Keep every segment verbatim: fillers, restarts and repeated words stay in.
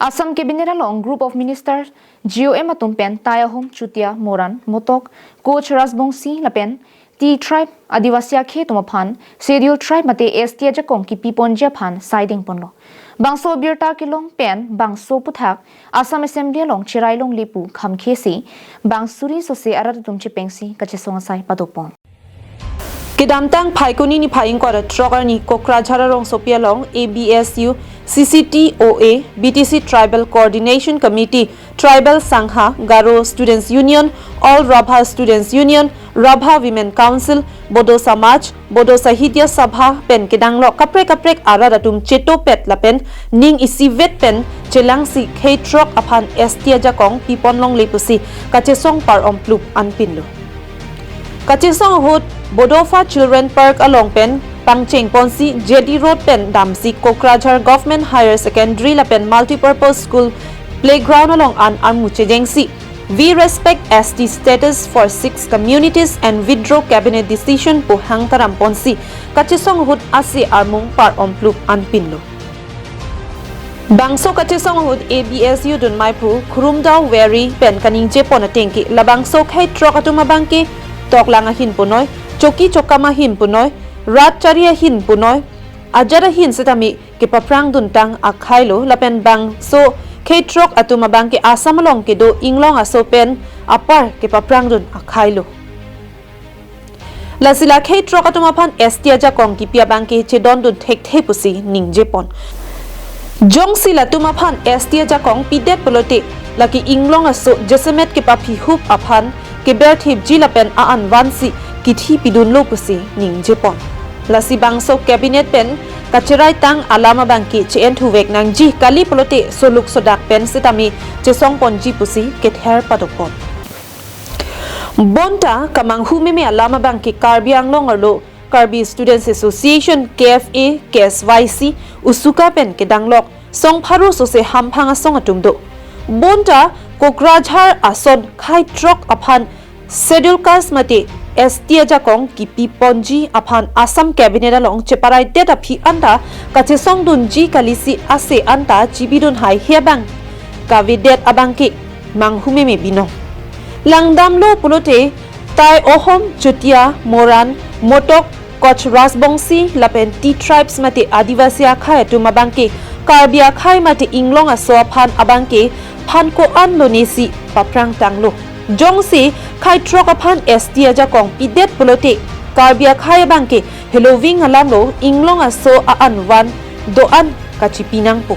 Assam Cabinet along Group of Minister G O M atum pen Tai Ahom, Chutia, Moran, Motok, Koch Rajbongsi lapen T Tribe Adivasi akhei atum aphan Schedule Tribe mate S T ajakong kipi ponji aphan saideng ponlo. Bangso abirta kelong pen bangso aphuthak Assam Assembly along cherai longle pu khamkhe si bang suri sose arat atum chepengsi kachesong asai padopon. Kedamtang Phaikuni niphai ingkoi ra throk arni Kokrajhar arongsopi along A B S U, C C T O A, B T C Tribal Coordination Committee, Tribal Sangha, Garo Students Union, All Rabha Students Union, Rabha Women Council, Bodo Samaj, Bodo Sahitya Sabha pen kedanglok kaprek kaprek arat atum chetopet lapen ning isivet pen chelangsi khei throk aphan S T ajakong pipon longle pusi kachesong par omplup anpinlo. Kachesong ahut Bodopha Children Park along pen pangcheng ponsi J D Road pen damsi Kokrajhar Government Higher Secondary lapen Multipurpose School playground along an armu chejengsi We respect S T status for six communities and withdraw cabinet decision pu hang taram ponsi kachesong ahut ase armung par omplup anpinlo. Bangso kachesong ahut A B S U dunmai phu Khurumdao Weri pen kaningje pon atengke labangso khei throk atum abangke toklang ahin punoi, choki chokam ahin punoi, rat chari ahin punoi, ajat ahin setame kepaphrang duntang akhailo lapen bangso khei throk atum abangke Assam along kedo inglong aso pen apar kepaphrang dun akhailo. Lasi la khei throk atum aphan S T ajakong kipi abangke chedondun thekthe pusi ningje pon. Jongsi latum aphan S T ajakong pidet pulote lake inglong aso jasemet kepaphihup aphan keberthipji lapen a-an vansi kithi pidunlo pusi ningje pon. Lasi bangso cabinet pen kacherai tang alam abangke che-en thuvek nangji kali pulote soluk sodak pen setame chesong ponji pusi kether padopon. Bonta kamanghu meme alam abangke Karbi Anglong arlo Karbi Students Association, K F A, K S Y C, USUKA pen kedanglok song pharo sose hamphang asong atum do. Bonta Kokrajhar ason khei throk aphan Schedule Caste mate S T ajakong kipi ponji aphan Assam Cabinet along cheparaidet aphi anta kachesong dunji kalisi ase anta chibidun hai he abang kavedet abangke manghu meme binong. Langdamlo pulote Tai Ohom, Chutia, Moran, Motok, Koch Rajbongsi lapen T Tribes mate Adivasi akhei atum abangke Karbi akhei mate inglong aso aphan abangke phan ko-an lonesi paphrang tanglo. Jongsi khei throk aphan S T ajakong pidet pulote Karbi akhei abangke heloving alamlo inglong aso a-an van do-an kachipi nangpo.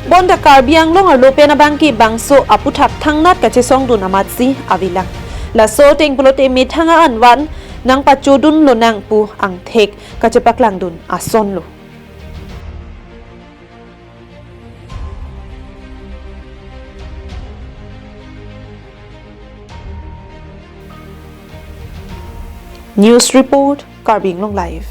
Bonta Karbi Anglong arlo pen abangke bangso aphuthak thangnat kachesong dun amatsi avelang. Laso ateng pulote methang a-an van nangpachodun lonang pu angthek kachepaklang dun asonlo. News report, Karbi Anglong Live.